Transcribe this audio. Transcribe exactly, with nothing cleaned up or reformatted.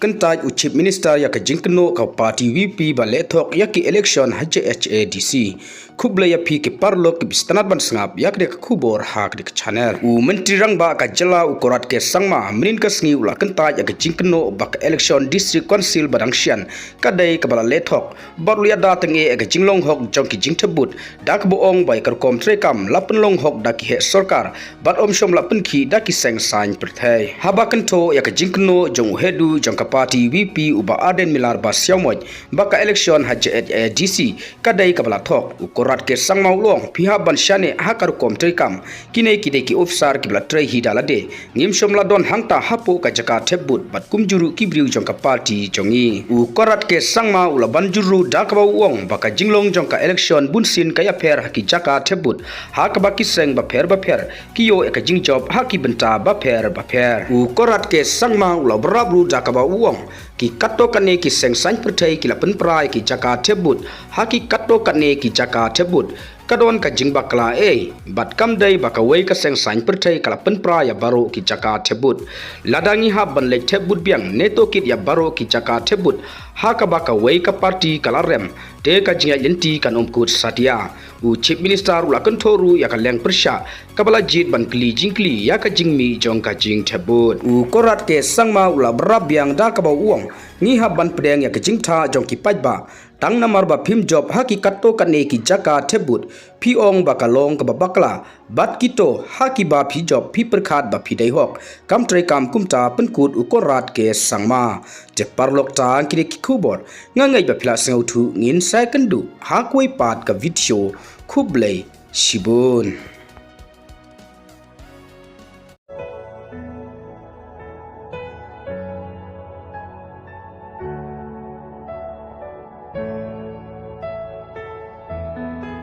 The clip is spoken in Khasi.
Kyntait u Chief Minister ïa ka jingkynnoh ka party VPP ba leh thok ïa ki election ha JHADC. Khublei ïa phi ki paralok ki bishtanat ban sngap ïa ka dei ka khubor ha ka dei ka channel. U Myntri Rangbah ka jylla u Conrad K Sangma mynhynnin ka sngi u la kyntait ïa ka jingkynnoh ba ka election District Council ba dang shen ka dei kaba la leh thok bad u la ïada tang ïa ka jinglong hok jong ki jingthep vote da kaba ong ba ïa ka rukom treikam la pynlong hok da ki heh sorkar bad ym shym la pynkhih da ki seng saiñ pyrthei. Haba kynthoh ïa ka jingkynnoh jong u heh duh jong ka party VPP u Bah Ardent Miller ba siaw moit ba ka election ha JHADC ka dei kaba la thok, u Conrad K Sangma u la ong phi hap ban shaniah ha ka rukom treikam. Kine ki dei ki officer kiba la trei hi da lade, ngim shym la don hangta hapoh ka jaka thep vote bad kumjuh ruh ki briew jong ka party jong ngi. U Conrad K Sangma u la ban jur ruh da kaba u ong ba ka jinglong jong ka election bunsien ka ïapher ha ki jaka thep vote ha kaba ki seng bapher bapher ki ïoh ïa ka jingjop ha ki bynta bapher bapher. U Conrad K Sangma u la bynrap ruh da kaba u ong ki katto katne ki seng saiñ pyrthei ki la pynpra ïa ki jaka thep vote ha ki katto katne ki jaka thep vote. Ka don ka jingbakla ei bad kam dei ba kawei ka seng saiñ pyrthei ka la pynpra ïa baroh ki jaka thep vote. Lada ngi hap ban leit thep vote biang ne tohkit ïa baroh ki jaka thep vote ha kaba kawei ka party ka la rem, te ka jingïaid lynti kan ym kut satia. U Chief Minister u la kynthoh ruh ïa ka liang pyrshah kaba la jied ban kylli jingkylli ïa ka jingmih jong ka jingthep vote. U Conrad K Sangma u la bynrap biang da kaba u ong ngi hap ban pdiang ïa ka jingtha jong ki paidbah. Tang namar ba phim jop ha ki katto katne ki jaka thep vote, phi ong ba ka long kaba bakla bad kito ha kiba phi jop phi pyrkhat ba phi dei hok. Kam treikam kumta, pynkut u Conrad K Sangma. Te paralok, tang kine ki khubor. Nga ngeit ba phi la sngewthuh, ngin sa ïakynduh ha kawei pat ka video. Khublei shibun.